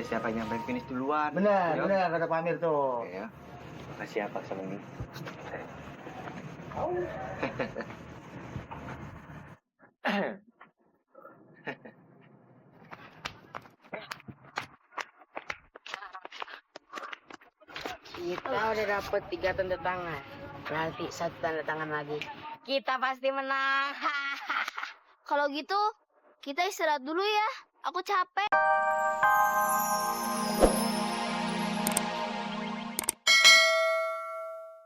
siapa yang nyampein finish duluan. Benar, benar kata Pak Amir tuh. Ya. Makasih ya Pak sama ini. Kita udah dapet 3 tanda tangan. Berarti 1 tanda tangan lagi. Kita pasti menang. Kalau gitu, kita istirahat dulu ya. Aku capek.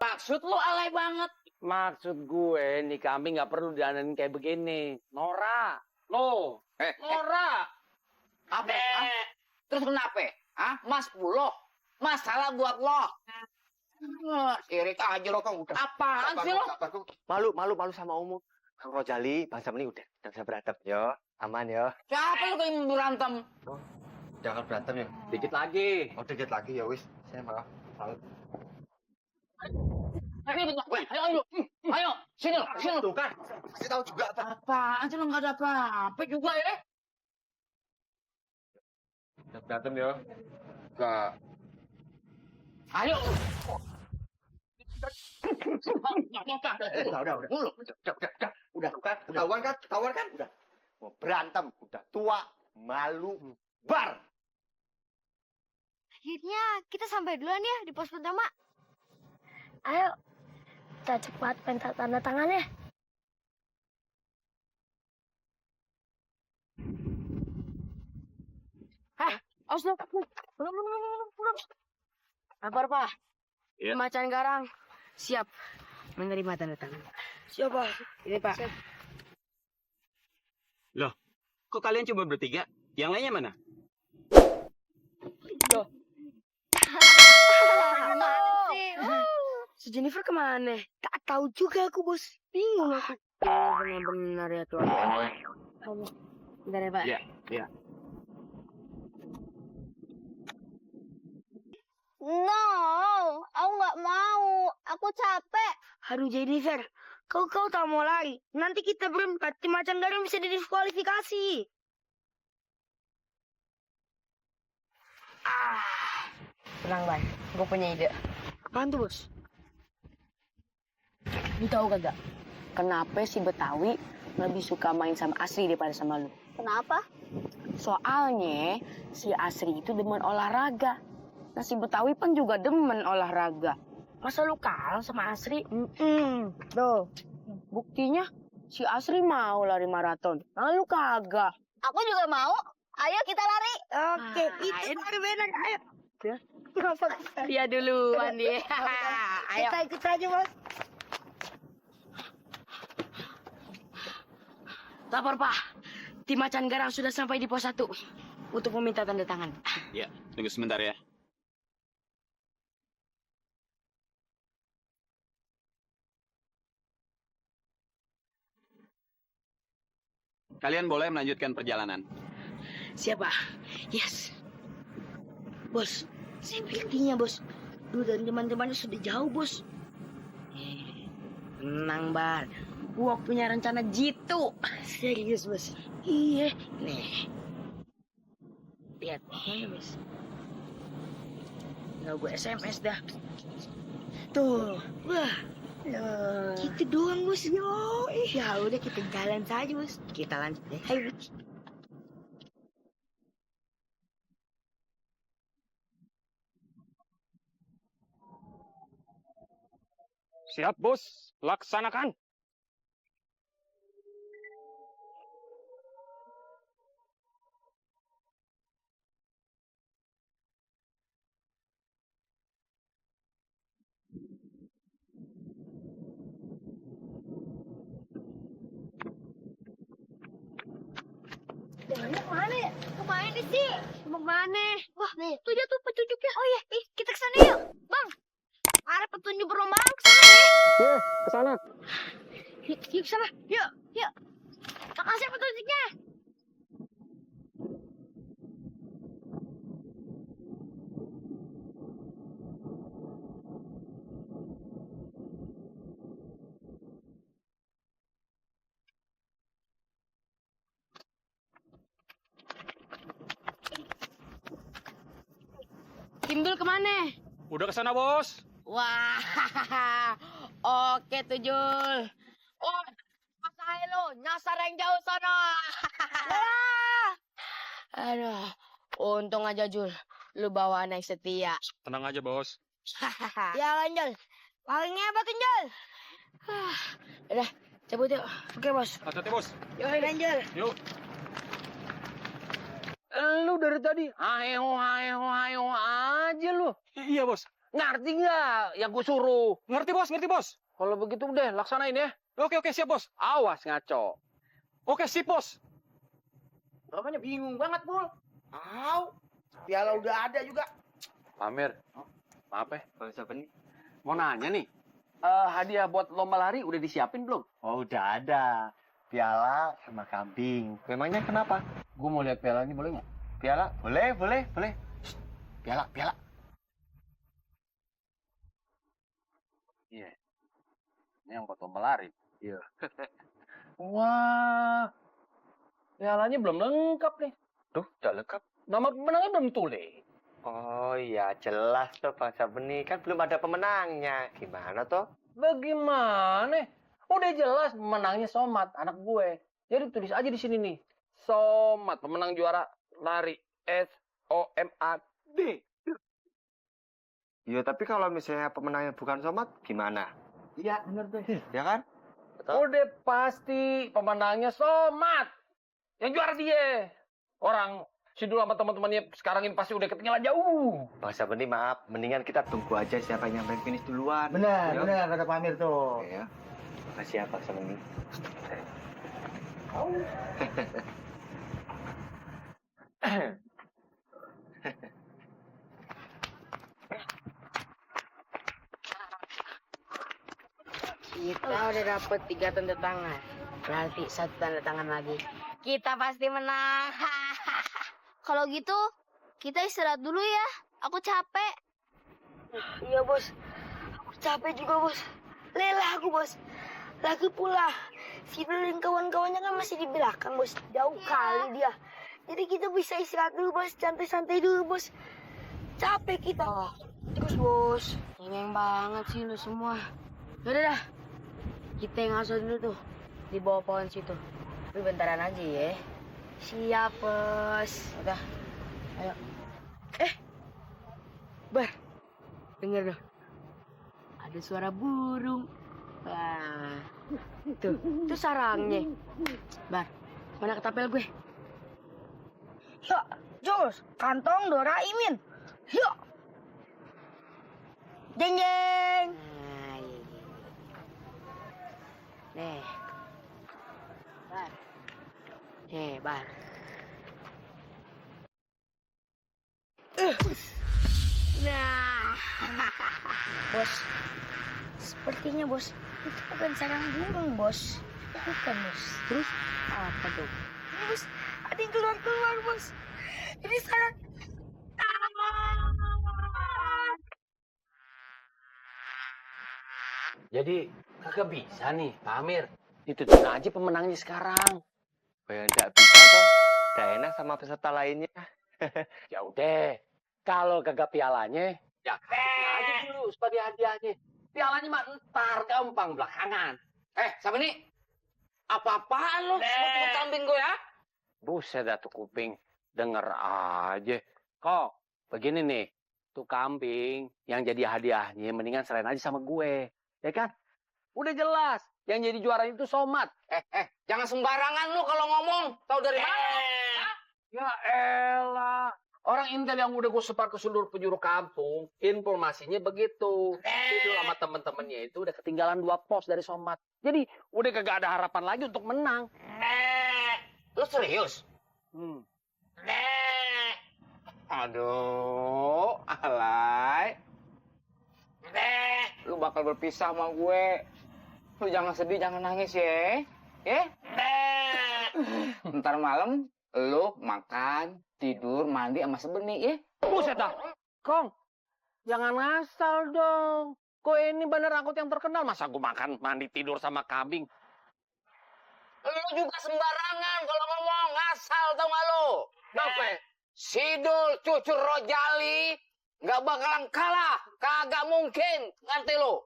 Maksud lu alay banget. Maksud gue nih kambing nggak perlu diandain kayak begini. Nora, lo, Nora. Apa? Terus kenapa? Mas Puloh. Masalah buat lo. Sirik aja lo kan udah. Apaan sih lo? Malu sama umum. Kang Rojali, Bang Sam ini udah bisa berantem, yo. Aman, yo. Siapa lu kayak berantem? Oh, jangan berantem ya. Dikit lagi. Oh, dikit lagi ya, wis. Saya maaf. Ayo, sini lo. Tuh kan, kasih tahu juga apa. Apaan sih lo nggak ada apa-apa juga ya? Jangan berantem, yo. Enggak. Ayo. Udah. Ketahuan kan? Udah. Mau berantem, udah tua, malu, bar. Akhirnya kita sampai duluan ya di pos pertama. Ayo, kita cepat minta tanda tangannya. Belum. Apa? Iya. Macan Garang siap menerima tanda tangan. Siapa? Ini Pak. Loh, kok kalian cuma bertiga? Yang lainnya mana? Si Jennifer kemana? Tak tahu juga aku, Bos. Bingung aku. Benar-benar ya Tuhan. Bentar ya Pak. Iya. No, aku nggak mau. Aku capek. Aduh, Jennifer. Kau tak mau lari. Nanti kita berempat, tim Macan Garang bisa didiskualifikasi. Tenang, Bang. Gue punya ide. Apaan tuh, Bos? Lu tahu kagak? Kenapa si Betawi lebih suka main sama Asri daripada sama lu? Kenapa? Soalnya si Asri itu demen olahraga. Nah si Betawi kan juga demen olahraga. Masa lu kalah sama Asri? Tuh, buktinya si Asri mau lari maraton. Nah lu kagak. Aku juga mau. Ayo kita lari. Oke, itu baru benar. Ayo. Dia duluan dia. Ayo. Kita ikut aja, Bos. Lapor Pak. Tim Macan Garang sudah sampai di pos 1 untuk meminta tanda tangan. Ya, tunggu sebentar ya. Kalian boleh melanjutkan perjalanan. Siapa? Yes. Bos, saya buktinya, Bos. Lu dan teman-temannya sudah jauh, Bos. Tenang, Bar. Gua punya rencana jitu. Serius, Bos. Iya. Nih. Lihat. Mana, Bos? Nggak gue SMS dah. Tuh. Wah. Gitu doang, Bos. Yo. Ya udah kita jalan saja, Bos. Kita lanjut deh. Ayo. Siap, Bos. Laksanakan. Jalannya kemana ya? Kemana sih? Mau kemana? Wah, tuh jatuh petunjuknya. Oh iya, kita kesana yuk. Bang, ada petunjuk perumahan kesana ya. Ke sana. Yuk kesana. Yuk. Makasih petunjuknya. Timbul kemana? Udah kesana, Bos. Wah, oke tuh Jul. Oh, pakai lo, nyasar yang jauh sana. Aduh, untung aja Jul, lu bawa anak setia. Tenang aja, Bos. Ya kan, Jol. Paling hebat tuh, Jol. Udah, cabut yuk. Oke, Bos. Hati-hati, Bos. Yuk, kan, Jol. Yuk. Lu dari tadi ayo aja lu. Iya, Bos. Ngerti nggak yang gue suruh? Ngerti, Bos. Ngerti, Bos. Kalau begitu udah laksanain ya. Oke, siap, Bos. Awas ngaco. Oke, sip, Bos. Makanya bingung banget, Bul. Piala udah ada juga. Pamir, maaf ya. Bang Sabeni. Mau nanya nih. Hadiah buat lomba lari udah disiapin belum? Oh, udah ada. Piala sama kambing. Memangnya kenapa? Gue mau lihat piala ini boleh nggak? Piala? Boleh. Shh, piala. Iya. Ini yang buat lomba lari. Iya. Wah. Pialanya belum lengkap nih. Tuh, udah lengkap. Nama pemenangnya belum tulis. Oh iya, jelas tuh Bang Sabeni. Kan belum ada pemenangnya. Gimana toh? Bagaimana? Udah jelas pemenangnya Somat, anak gue. Jadi tulis aja di sini nih. Somat, pemenang juara lari SOMAD. Iya, tapi kalau misalnya pemenangnya bukan Somat, gimana? Iya, bener tuh. Ya kan? Udah pasti pemenangnya Somat. Yang juara dia. Orang Sidul sama teman-temannya sekarang ini pasti udah ketinggalan jauh. Bang Sabeni, maaf. Mendingan kita tunggu aja siapa yang nyampein finish duluan. Bener, Ya. bener kata Pak Amir tuh. Ya. Makasih ya Bang Sabeni. Kita udah dapet 3 tanda tangan. Berarti 1 tanda tangan lagi. Kita pasti menang. Kalau gitu, kita istirahat dulu ya. Aku capek. Iya, Bos. Aku capek juga, Bos. Lelah aku, Bos. Lagi pula, si Dul dan kawan-kawannya kan masih di belakang, Bos. Jauh kali dia. Jadi kita bisa istirahat dulu, Bos. Santai-santai dulu, Bos. Capek kita. Terus, Bos. Cengeng banget sih lu semua. Yaudah dah. Kita yang ngasuh dulu tuh. Di bawah pohon situ. Tapi bentaran aja ya. Siap, Bos. Udah. Ayo. Bar. Denger dong. Ada suara burung. Wah. Itu sarangnya. Bar. Mana ketapel gue? Yuk, Jos. Kantong Doraimin. Yuk. Jeng, jeng. Nah, iya. Nih. Bar. Nih, bar. Nah. Bos. Sepertinya, Bos. Itu bukan sarang burung, Bos. Bukan, Bos. Terus apa tuh? Ini, Bos. Ada yang keluar-keluar, Bos. Ini sarang. Jadi kagak bisa nih, Pak Amir. Ditutup aja pemenangnya sekarang. Ya enggak bisa toh. Udah enak sama peserta lainnya. Ya udah, kalau kagak pialanya, ya kasih aja dulu sebagai hadiahnya. Pialanya mah ntar gampang belakangan. Siapa nih? Apa-apaan lo? Mau kambing gue ya? Buset dah tuh kuping. Denger aja. Kok, begini nih. Tuh kambing yang jadi hadiahnya mendingan selain aja sama gue. Ya kan? Udah jelas. Yang jadi juara itu Somat. Jangan sembarangan lu kalau ngomong. Tahu dari mana? Ya elah. Orang intel yang udah gue sebar ke seluruh penjuru kampung, informasinya begitu. Itu sama temen-temennya itu udah ketinggalan 2 pos dari Somat. Jadi udah kagak ada harapan lagi untuk menang. Lu serius? Aduh, alay. Lu bakal berpisah sama gue. Lu jangan sedih, jangan nangis ya. Ntar malam lu makan, tidur, mandi sama Sebeni ya. Buset dah. Kong, jangan ngasal dong. Kok ini bener angkot yang terkenal. Masa gue makan, mandi, tidur sama kambing? Lu juga sembarangan kalau ngomong. Ngasal tau gak lu? Kenapa? Sidul, cucur Rojali, nggak bakalan kalah. Kagak mungkin. Ngerti lo?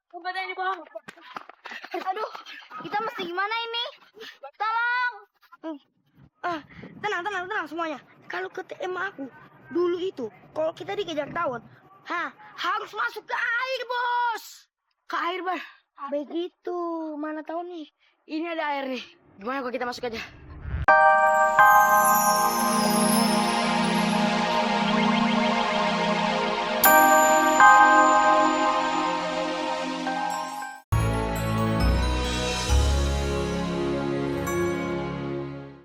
Kemana ini bang? Aduh, kita mesti gimana ini? Tolong. Tenang semuanya. Kalau ke TM aku dulu itu, kalau kita dikejar tawon, harus masuk ke air bos. Ke air, Bar. Begitu, mana tahu nih. Ini ada air nih. Gimana kalau kita masuk aja?